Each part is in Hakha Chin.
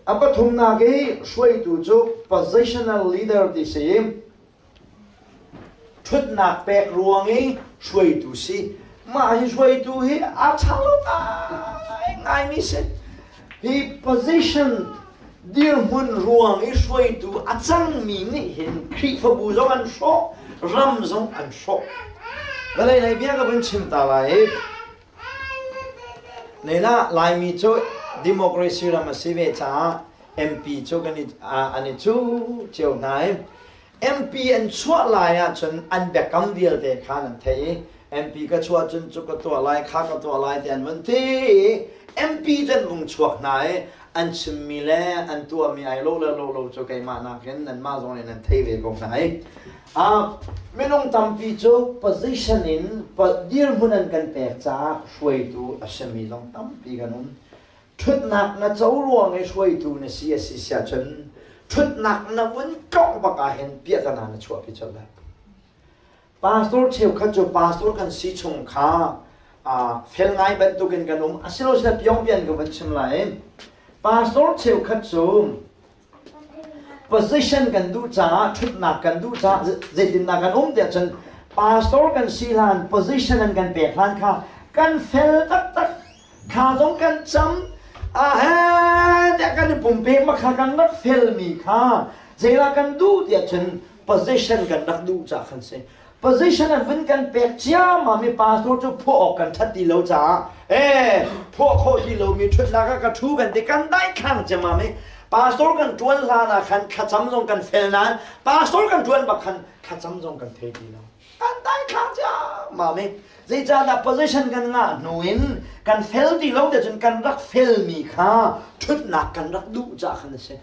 A pathumnak i hruaitu cu positional leader ti si i ṭhutnak pek ruang i hruaitu si. Mah hi hruaitu hi aa ṭha lo ngaingaimi si. Hi position dirhmun ruang i hruaitu a cangmi nih hin Khrihfabu zong an hrawh, ram zong an hrawh. Vawlei lei bia ka vun chim ta lai i Nela Laimi cu democracy ram a si ve caah MP cu kan i an i cu cio hna i MP an chuah lai ahcun an biakam vialte kha nan theih i MP ka chuah cun cu ka tuah lai kha ka tuah lai ti an vun ti i MP cu an vung chuak hna i an chimmi le an tuahmi ai lo le lo lo cu keimah nakin nanmah zong nih nan thei ve ko hna i minung tampi cu position in dirhmun an kan pek caah hruaitu a simi zong tampi kan um. Ṭhutnak na co ruang i hruaitu na si a si siahcun ṭhutnak na vun tlawh bak ah hin piahtana na chuahpi colh lai. Pastor cheukhat cu pastor kan si chung kha fel ngai bantukin kan um. Asilo sila piongpian ka van chim lai. Pastor cheukhat cu position kan duh caah ṭhutnak kan duh caah zeitindah kan um tiah cun pastor kan si hlan position an kan pek hlan kha kan fel taktak thla zong kan cam a he tiah kan i pumpek ma kha kan rak felmi kha zeilah kan duh tiah cun position kan rak duh caah kan si. Position an vun kan pek ciammam i pastor cu phuah awk kan ṭhat ti lo caah ee phuah khawh ti lomi ṭhutnak ah ka ṭhu kan ti kan daithlang ciammam i pastor kan ṭuan hlan ah khan thlacam zong kan fel nain pastor kan ṭuan bak khan thlacam zong kan thei ti lo kan daithlang ciammam i zeicahdah position kan ngah hnu in kan fel ti lo te cun kan rak felmi kha ṭhutnak kan rak duh caah khan a si.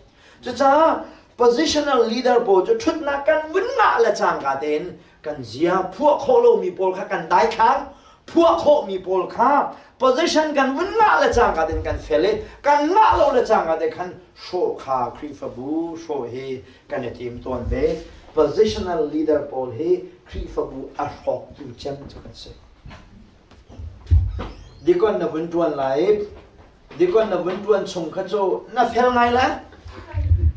Cucaah positional leader pawl cu ṭhutnak kan vun ngah le cangka tein kan zia phuah khawh lomi pawl kha kan daithlang, phuah khawhmi pawl kha position kan vun ngah le cangka tein kan fel i kan ngah lo le cangka te khan hrawh kha Khrihfabu hrawh hi kan i tim tawn ve. Positional leader pawl hi Khrihfabu a hrawktu cem cu kan si. Dikon na vun ṭuan lai i dikon na vun ṭuan chung kha cu na fel ngai lai.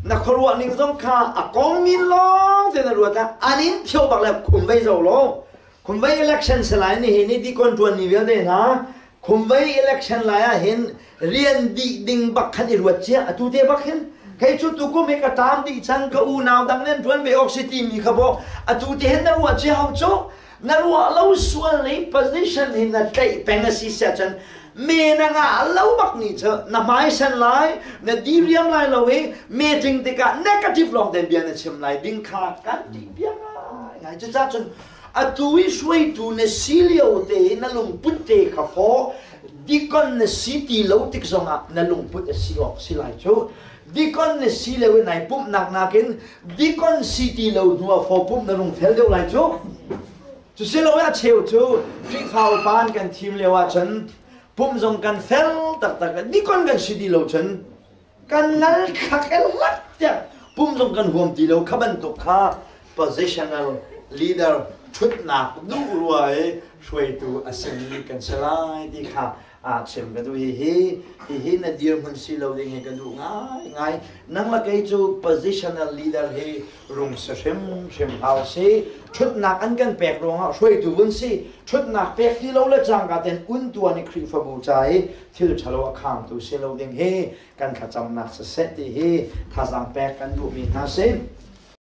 Na khuaruah ning zong kha a kong min lawng te na ruat ah an in phio bak le khumvei zo lo. Khumvei election si lai ni hi ni dikon ṭuan mi vialte hna khumvei election lai ah hin rian dih ding bak khan i ruat cia atu te bak hin kei cu tukum hi ka ṭam dih cang ka unau dang nen ṭuan ve awk si timi kha bawk atu te hin na ruah cia hau cu na ruah lo sual i position hi na tlaih peng a si siah cun me na ngah lo bak ni cu na hmaisan lai na diriam lai lo i meeting tikah negative lawng ten bia na chim lai ding kha kan ti bia ngai ngai cucaah cun atu i hruaitu na si lio te i na lungput te kha fawh dikon na si ti lo tik zongah na lungput a si awk si lai cu dikon na si lio i nai pumhnak nakin dikon si ti lo hnu ah faw pumh na rung fel deuh lai cu. Cu si lo a cheu cu Khrihfa upa an kan thim lio ahcun pumh zong kan fel taktak dikon kan si ti lo cun kan nal thlak lak tiah pumh zong kan huam ti lo kha bantuk kha positional leader ṭhutnak duh rua i hruaitu a simi kan si lai ti kha a chim ka duh hihi hihi na dirhmun si lo ding hi ka duh ngaingai nang le kei cu positional leader hi rung si hrim hrim hau si ṭhutnak an kan pek ruangah hruaitu vun si ṭhutnak pek ti lo le cangka ten un tuan i Khrihfabu ca i thil ṭhalo a khangtu si lo ding hi kan thlacamnak siseh ti hi thazaang pek kan duhmi hna si.